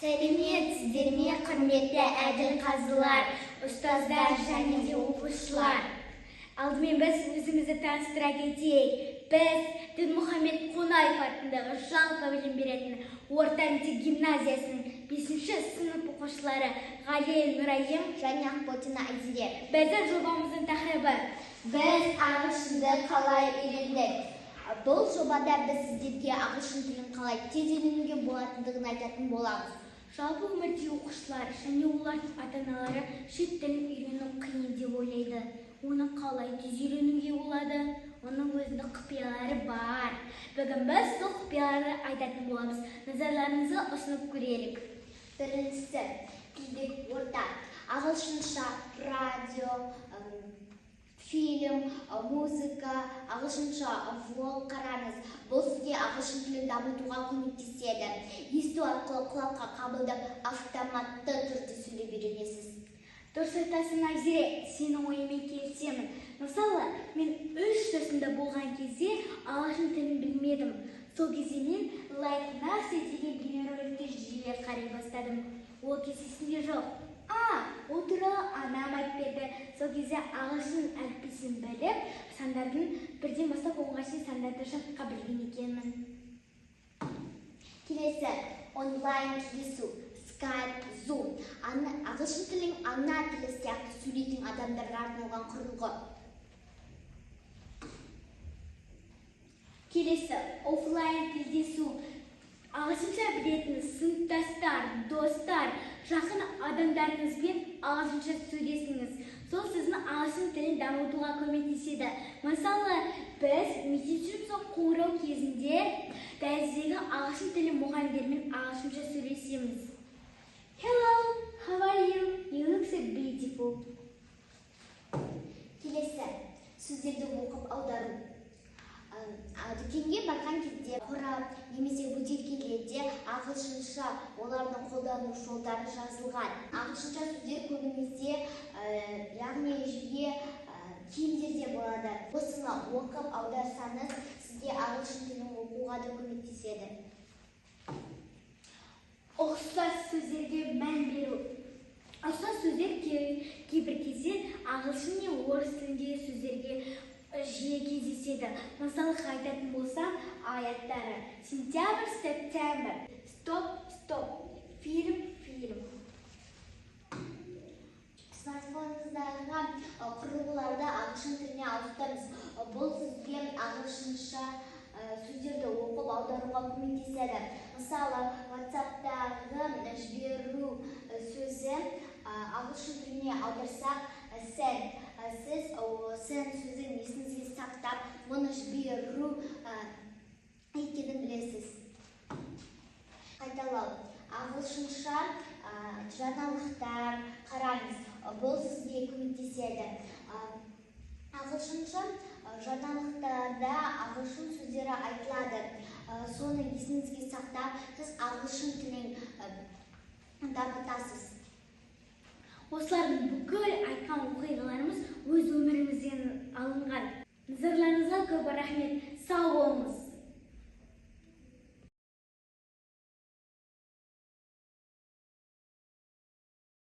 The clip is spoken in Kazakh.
Сәлеметсіздер ме, құрметті әділқазылар, ұстаздар және де оқушылар. Алдымен біз өзімізді таныстыра кетейік. Біз Дінмұхамед Қонаев атындағы жалпы білім беретін орта мектеп гимназиясының 5-ші сынып оқушылары Ғалия Нұрайым және Ақботина Айзере. Біздің жобамыздың тақырыбы: Біз ағылшынды қалай үйрендік? Бұл жобада біз сіздерге ағылшын тілін қалай тез үйренуге болатындығын айтатын боламыз. Жалпы өмірде оқушылар және олардың ата-аналары шет тілін үйрену қиын деп ойлайды. Оны қалай тез үйренуге болады? Оның өзіндік құпиялары бар. Бүгін біз сол құпияларды айтатын боламыз. Назарларыңызға ұсынып көрелік. Біріншісі – тілдік орта. Ағылшынша радио, фильм, музыка, ағылшынша влог қараңыз. Бұл сізге ағылшын тілін дамытуға көмектеседі. Есту арқылы құлаққа қабылдап, автоматты түрде сөйлеп үйренесіз. Дұрыс айтасың, Айзере, сенің ойыңмен келісемін. Мысалы, мен 3 жасымда болған кезде ағылшын тілін білмедім. Сол кезде мен Like Nasty деген бейнероликті жиі қарай бастадым. Ол кезде есімде жоқ. Ол туралы анам айтып берді. Сол кезде ағылшын әліппесін біліп, сандардың 1-ден бастап 10-ға шейін сандарды жатқа білген екенмін. Келесі – онлайн тілдесу, Skype, Zoom. Ағылшын тілін ана тілі сияқты сөйлейтін адамдарға арналған құрылғы. Келесі – офлайн тілдесу. Ағылшынша білетін сыныптастар, достар, жақын адамдарыңызбен ағылшынша сөйлесіңіз. Сол сіздің ағылшын тілін дамытуға көмектеседі. Мысалы, біз мектепте соң қоңырау кезінде дәліздегі ағылшын тілі мұғалімдерімен ағылшынша сөйлесеміз. Hello, how are you? You look so beautiful. Келесі – сөздерді оқып аудару. Дүкенге барған кезде қорап немесе бөтелкелерде ағылшынша олардың қолдану жолдары жазылған. Ағылшынша сөздер көбінесе, яғни жиі киімдерде болады. Осыны оқып аударсаңыз, сізге ағылшын тілін оқуға да көмектеседі. Ұқсас сөздерге мән беру. Ұқсас сөздер кейбір кезде ағылшын мен орыс тіліндегі сөздерге жиі кездеседі. Мысалы, айтатын болсам, ай аттары: сентябрь, September, стоп, stop, фильм, film. Смартфоныңыздағы құрылғыларды ағылшын тіліне ауыстырыңыз. Бұл сізге ағылшынша сөздерді оқып аударуға көмектеседі. Мысалы, WhatsApp'тағы жіберу сөзі ағылшын тіліне аударсақ, send. Сіз send сөзін есіңізге сақтап, мұны жіберу екенін білесіз. Қайталау. Ағылшынша жаңалықтар қараңыз. Бұл сізге көмектеседі. Ағылшынша жаңалықтарда ағылшын сөздері айтылады. Соны есіңізге сақтап, сіз ағылшын тілін дамытасыз. Осылардың бүкіл айтқан